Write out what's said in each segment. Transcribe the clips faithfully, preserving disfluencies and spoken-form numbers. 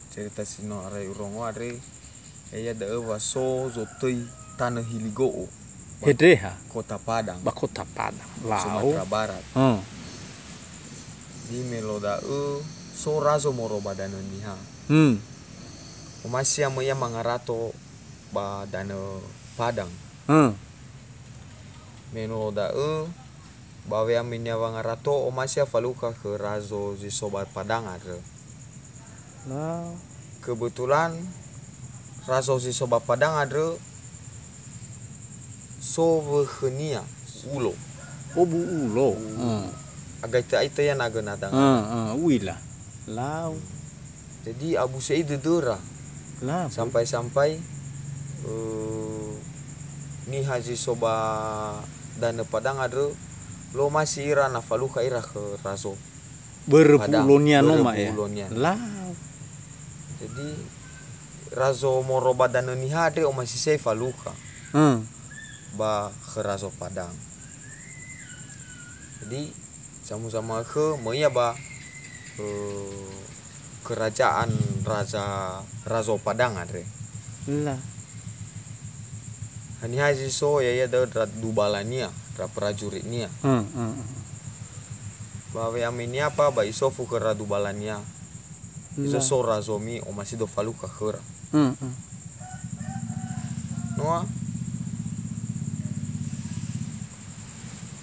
Cerita si no arai urongo andre, ya'ia da'ö wa so zotöi tanö hili go'o. Ba Hedreha. Kota Padang. Ba Kota Padang. Lau. Sumatera Barat. Hmm. Di me lo da'ö, so razo moro ba danö Niha. Hmm. Omasi amö ia mangarato ba danö Padang. Hmm. Me no da'ö, ba we'amöinia wangarato, omasi afalukha khö razo zi so ba Padang andrö. Nah. Kebetulan razo zi so ba Padang andrö so wökhönia, ulo. Oh, bu ulo. Hmm. Agaitö-aitö ia nagö nadanga. Hmm, hmm, uila. Lau. Jadi, abu se'i dödöra. Lah. Sampai-sampai, eh, niha zi so ba danö Padang andrö, lo masi ira na falukha ira khö razo. Börö Padang, bu ulonia no börö ma bu ya. Ulonia. Lah. Jadi, razo moro ba danö Niha andre omasi se'i falukha. Hmm. Ba khö razo Padang. Jadi, samu-samu khö, möi ia ba, eh, kerajaan raza, razo Padang andre. Lah. Haniha zi so, ya'ia da'ö ndra dubalania, ndra prajuritnia. Hmm, hmm, hmm. Ba we'amöinia pa, ba isofu khö ndra dubalania. Lah. Isoso razomi, omasi do falukha khöra. Hmm, hmm. Noa.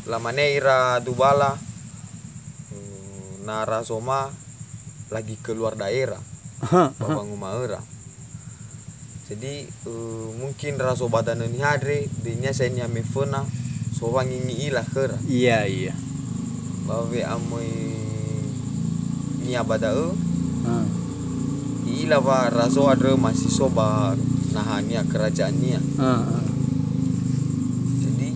Lamane ira dubala, eh, na razo ma lagi keluar daerah, aha, ba aha, wanguma'öra. Jadi, eh, mungkin razo ba danö Niha andre, döinia sa'ae niha meföna, so wangi ngi'ila khöra. Iya, iya. Ba we'amöinia ba da'ö, ha, i'ila wa razo andrö masi so ba nahania, kerajaannia. Ha, ha. Jadi,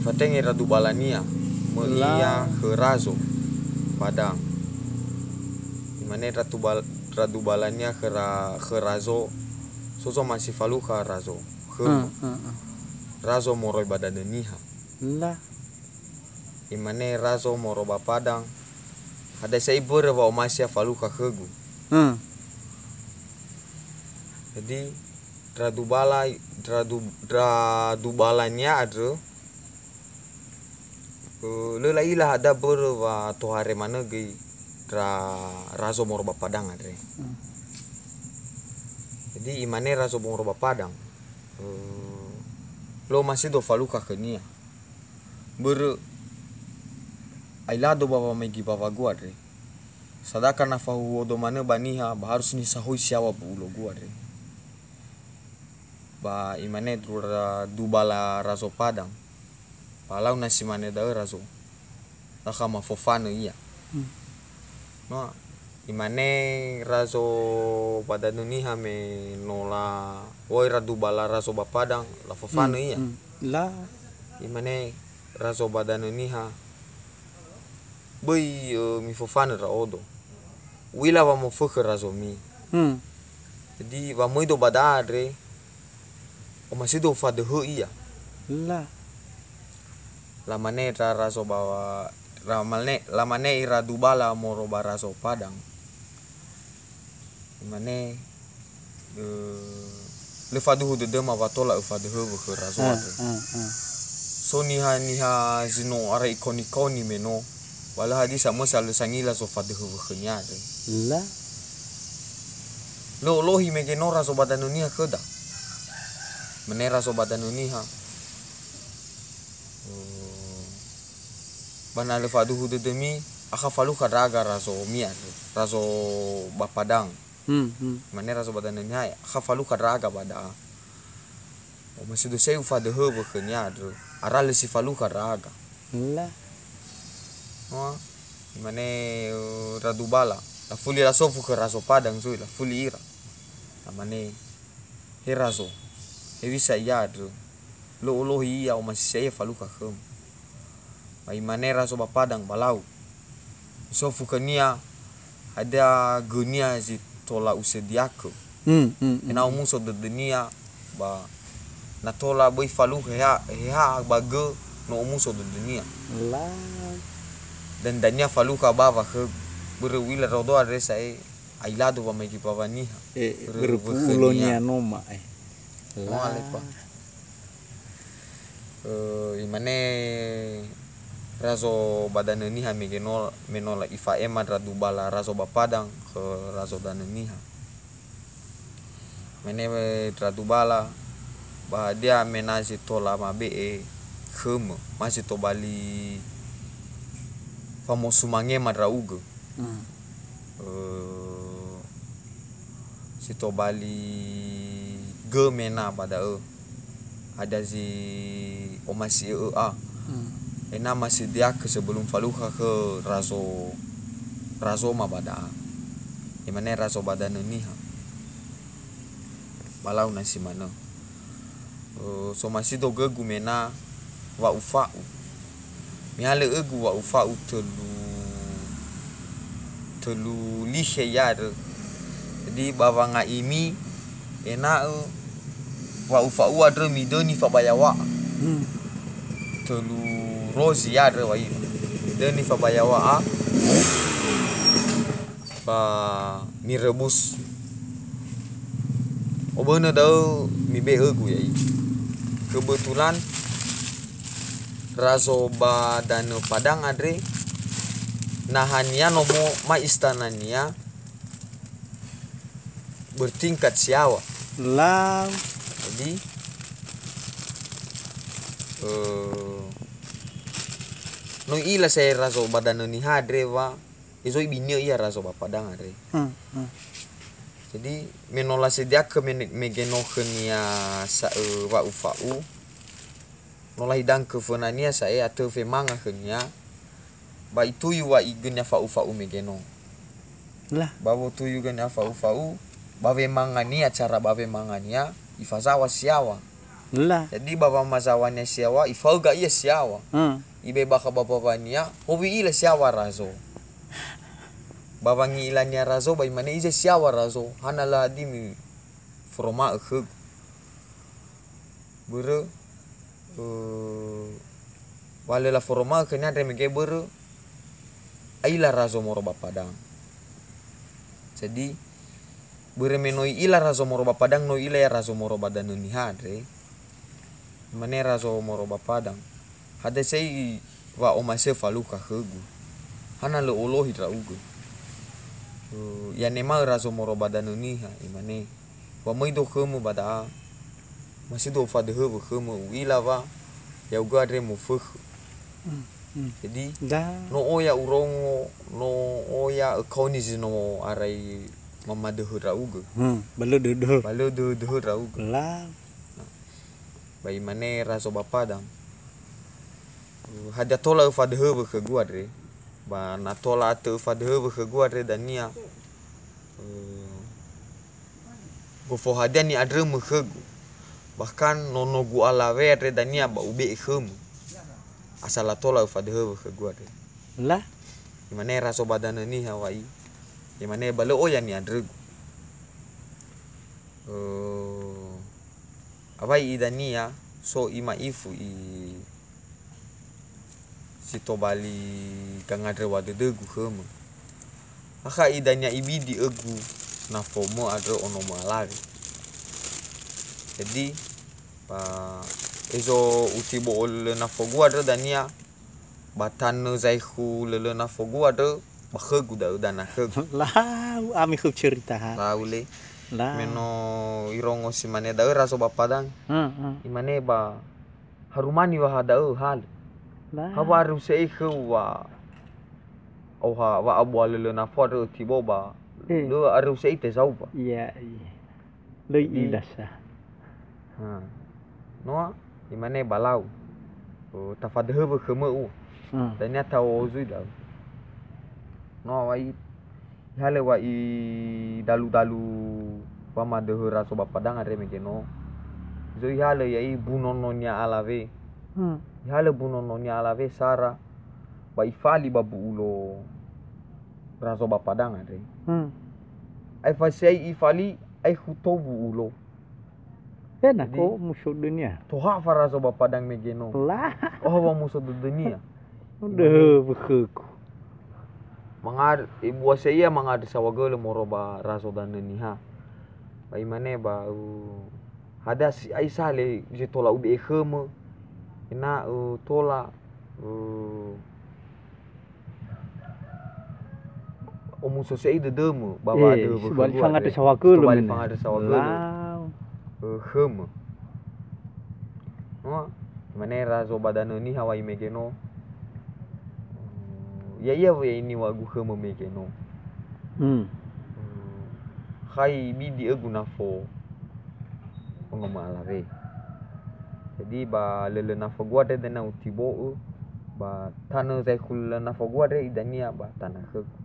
ifatenge ira dubalania, möi ia khö razo Padang. Imane ndra tubal-, ndra dubalania khö ra-, khö razo, so zomasi falukha razo khöma. Hmm, hmm, hmm. Razo moroi ba danö Niha. Lah. Imane razo moro ba Padang, hadia sa'i börö wa omasi afalukha khögu. Hmm. Jadi, ndra dubala, ndra du-, ndra dubalania andrö, eh, lö la'ila hadia börö wa tohare manö göi ndra razo moro ba Padang andre. Hmm. Jadi, imane razo moro ba Padang, eh, lo masi do falukha khönia. Börö ailado ba wamaigi bawagu andre. Sadaka na fahuhuodo manö ba niha, ba harus nisahoi siawa bu ulogu andre. Ba imane ndra dubala razo Padang, ba lau na si mane da'ö razo, akha mafofanö ia. Hmm. No, imane razo ba danö Niha me no la-, oi ira dubala razo ba Padang, lafofanö, hmm, ia. Hmm. La. Imane razo ba danö Niha, "Böi, ö, mifofanö ndra'odo. U'ila wa mofökhö razomi." Hmm. Jadi, wa möido ba da'a andre, omasido ufadöhö ia. La. Lamane ndra razo ba, lamane, lamane ira dubala moro ba razo Padang. Imane, ö, lö faduhu dödöma wa tola öfadöhö wökhö razo, ah, andre. Ah, ah. So niha-niha zi no ara ikoni-koni me no, wa lö hadia samösa lö sangila zofadöhö wökhönia andre. La. Lö olohi mege no razo ba danö Niha khöda. Mane razo ba danö Niha. Ö, ba na lö faduhu dödömi, akha falukha ndra'aga razomi andre, razo ba Padang. Hmm, hmm. Mane razo ba danö Niha, akha falukha ndra'aga ba da'a. Omasido se'e ufadöhö wökhönia andrö, ara lö si falukha ndra'aga. La. Noa, imane, ö, ira dubala, lafuli lasofu khö razo Padang zui, lafuli ira. Lamane, "He razo, hewisa ia andrö? Lö olohi ia, omasi sa'ae falukha khöma." Ba imane razo ba Padang ba lau. Isofu khönia, "Hadia gönia zi tola usediakö?" Hmm, hmm, hmm. Ena'ö omuso dödönia, ba na tola böi falukha heha, heha ba gö no omuso dödönia. La. Dan dania falukha bawa khögu. Börö u'ila ndra'odo andre sa'ae, ailado wamaigi bawa niha. Eh, Re-, berpu'ulo wehenia. Nia no ma'e. No, la. Alepa. Eh, imane Razo ba Danö Niha mege no, me no la ifa'ema ndra dubala Razo ba Padang khö Razo Danö Niha. Mene ndra dubala, ba hadia me na zi tola mabe'e khömö, ma zi tobali famosumangema ndra'ugö. Hmm. Eh, si tobali gö mena ba da'ö. Ada zi omasi'ö ö'a. Hmm. Ena'ö masediakö sebelum falukha khö razo, razoma ba da'a. Imane Razo ba Danö Niha. Ba lau na si manö. Eh, somasido gögu mena wa ufa'u. Mihalö ögu wa ufa'u tölu, tölu liche ya'ö. Jadi, ba wanga'imi, ena'ö wa ufa'u andrö midöni fabayawa'a. Hmm. Tölu rozi ya'ö wa i-, midöni fabayawa'a. Ba mirebus. Obönö da'ö mibe'ögu ya'i. Kebetulan Razo ba Danö Padang andre, nahania nomo ma istanania bertingkat siawa. Lau. Jadi, eh, no i'ila sa'ae Razo ba Danö Niha andre wa, ezo ibini'ö ia Razo ba Padang andre. Hmm, hmm. Jadi, me no lasediakö me-, mege no khönia sa'ö wa ufa'u, no lahidangkö fönania sa'ae atö femanga khönia, ba ituyu wa igönia fa'u-fa'u mege no. Lah. Ba wotuyu gönia fa'u-fa'u, ba wemangania, cara ba wemangania, ifazawa siawa. Lah. Jadi, ba wamazawania siawa, ifaöga ia siawa. Hmm. Ibe bakha ba bawania, howi ila siawa Razo. Ba wangi'ilania Razo, ba imane iza siawa Razo, hana lö hadia miforoma'ö khögu. Börö, eh, wa lö laforoma'ö khönia andre mege börö, aila Razo moroi ba Padang. Jadi, börö me no i'ila Razo moroi ba Padang, no i'ila ia Razo moroi ba Danö Niha andre. Imane Razo moroi ba Padang. Hadia sa'ae wa'omasö falukha khögu. Hana lö olohi ndra'ugö. Eh, i'anema'ö Razo moroi ba Danö Niha, imane, "Wa möido khömö ba da'a. Masido ufadöhöwö khömö, u'ila wa ya'ugö andre mofökhö." Hmm, hmm. Jadi, da, no oya urongo, no oya ökaoni zi no arai mamadöhö ndra'ugö. Hmm, ba lö dödöhö. Ba lö dödöhö ndra'ugö. La. Ba imane Razo ba Padang, "Hadia tola öfadöhöwö khögu andre?" Ba na tola atö öfadöhöwö khögu andre dania, eh, gofu hadia ni'andrömö khögu. Bahkan nonogu alawe andre dania ba ube'e khömö. Asal latola öfadöhöwö khögu andre. La? Imane Razo ba Danö Niha wa'i. Imane ba lö oya ni'andrögu. Eh, Awai i dania, so i ma'ifu i si tobali gangandröwa dödögu khömö. Akha i dania ibidi ögu nafomö andrö onomö alawe. Jadi, ba ezo utibo'o lö nafogu andrö dania, ba tanö zaekhu lölö nafogu andrö, ba khögu da'ö dana khögu. Lau ami khöu cerita ha. Lau le. Lau. Me no irongo si mane da'ö Razo ba Padang. Hmm, hmm. Imane ba harumani wa ha da'ö halö. Lau. Ha wa areu se'i khöu wa, oha wa abua lölö nafo andrö tibo ba. Eh. Lö areu se'i tezauba. Iya, iya. Lö i'ila sa. Ha. Noa, imane ba lau. O, tafadöhöwö khömö ua. Hmm. Dania tao'o zui da'ö. Noa wa'i, ihalö wa'i dalu-dalu wamadöhö Razo ba Padang andre mege no. Zoi ihalö ya'i bu nononia alawe. Hmm. Ihalö bu nononia alawe sara. Ba ifali ba bu'ulo Razo ba Padang andre. Hmm. Aefa sia'i ifali, aekhu tou bu'ulo. Pena. Jadi, ko muso dönia. Toha fa Razo ba Padang mege no. Lah. Oh, wa muso dödönia. Udah, bekhöku. Manga-, ebua sa ia mangandrö saohagölö moroi ba Razo Danö Niha. Ba imane ba, uh, hadia si'ai sa le zi tola ube'e khömö, ena'ö tola, uh, omusose'i dödömö ba, eh, wa'adöhö tobali wökhögu fangandrö andre. Saohagölö tobali mene. Fangandrö saohagölö. Lau. Eh, khömö. No, imane Razo ba Danö Niha wai mege no. Ya'ia wöi niŵa'ögu khömö mege no. Hmm. Khai bidi ögu nafo ono mö alawe. Jadi ba lölö nafogu andre dania utibo'ö, ba tanö zaekhu lölö nafogu andre idania ba tana khögu.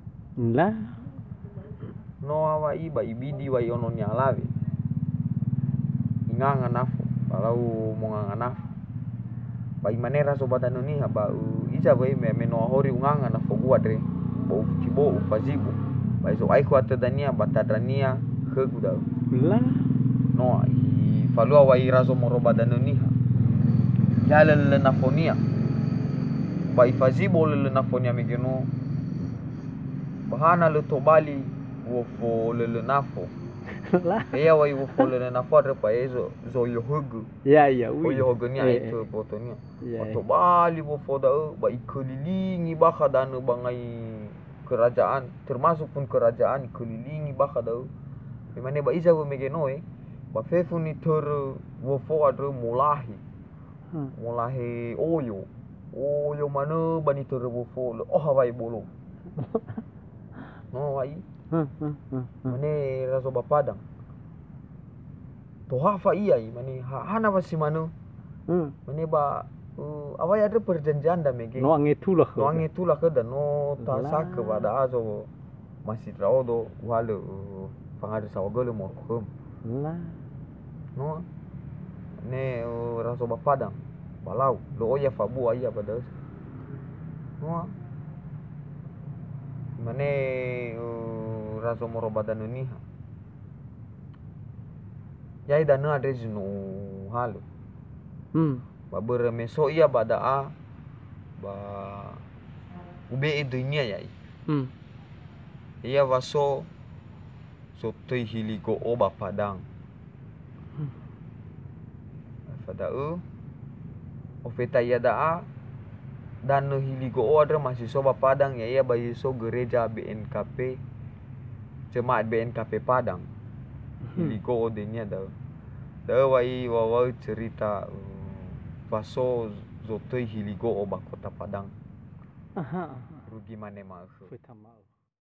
La. No awa'i ba ibidi wai ononia alawe. Inganga nafo, ba lau monganga nafo. Ba imane Razo ba Danö Niha ba, u, iza wöi me, me no ahori unganga nafogu andre, ba utibo'ö ufazibu. Ba izo'aikhu atö dania ba tandrania khögu da'ö. La. No, ifalua wai Razo moroi ba Danö Niha. Ihalö lölö nafonia. Ba ifazibu lölö nafonia mege no. Ba hana lö tobali wofolölö nafo. La. Ya'ia wai wofolölö nafo andre ba ezo, zoyohögö. Ya, ya, ui. Oyohögönia, eh, aetu, eh, botonia. Ya, ba, eh, tobali wofo da'ö, ba ikelilingi bakha danö ba ngai kerajaan, termasuk pun kerajaan ikelilingi bakha da'ö. Imane ba iza wöi mege no, eh, ba fefu nitörö wofo andrö molahe. Hmm. Molahe oyo. Oyo manö ba nitörö wofo, lö oha wae bolo. No, wa'i. Hmm, hmm, hmm, hmm. Mane Razo ba Padang. Tohafa ia, imane, ha-, hana wa si manö. Hmm. Mane ba, uh, awai andrö perjanjian da mege. No angetula khöda. No angetula khöda, no tasakö ba da'a zo. Masih ndra'odo uhalö, uh, fangandrö saohagölö moroi khömö. La. No. Ne, uh, Razo ba Padang, ba lau, lö oya fabua ia ba da'ö. No. Mane, uh, Razo moroi ba Danö Niha. Ya'i danö andre zi no uhalö. Hmm. Ba börö me so ia ba da'a, ba ube'e döinia ya'i. Hmm. Ia wa so, so töi hili go'o ba Padang. Hmm. Aefa da'ö, ofeta ia da'a, danö hili go'o andrö masih so ba Padang, ya'ia ba zi so gereja B N K P, jemaat B N K P Padang. Hmm. Hili go'o döinia da'ö. Da'ö wa'i waŵa'ö cerita, uh, wa so zotöi hili go'o ba kota Padang. Aha, aha. Rugi mane ma'ökhö. Feta ma'ö.